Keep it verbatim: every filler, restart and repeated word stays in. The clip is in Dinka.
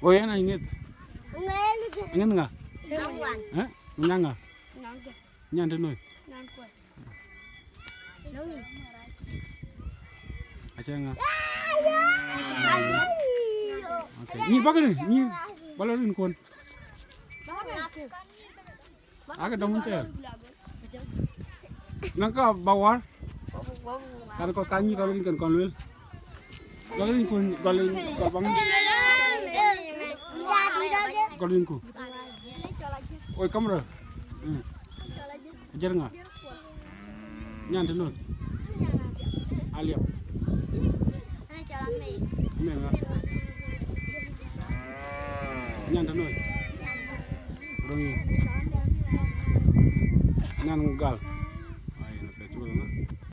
Go yɛn a ŋeth. Aŋeth ŋa? Eh? Nyan ŋa? Nyan të noi. Acie ŋa? Okay. Nyi bakë ni, nyi balo rin kon. Ake dɔm thɛɛr. Naka ba war. Kan kɔ kan nyi kan rin kan kɔn luel. Gɔl rin kun, gɔl rin, gɔl baŋ. Gɔl rin ku. Oi, kamera. Hmm. Ajer ŋa? Nyan të noi. Aliap. Mɛn ŋa? Nyan të noi. Röŋ yi. Nyan gal.